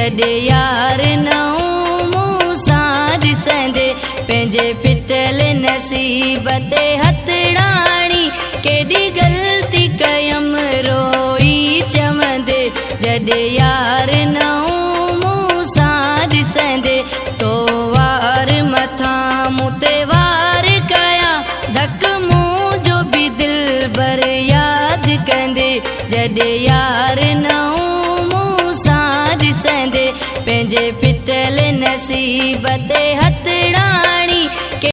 جڏهن يار نئون مون سان ڏسندي، پنهنجي ڦٽل نصيب تي هٿڙاڻي ڪيڏي غلطي ڪيم روئي چوندي، جڏهن يار نئون مون سان ڏسندي. تو وار مٿان مون تي وار ڪيا، ڌڪ مون جو به دلبر ياد ڪندي، جڏهن يار نئون مون سان ڏسندي، پنهنجي ڦٽل نصيب تي هٿڙاڻي.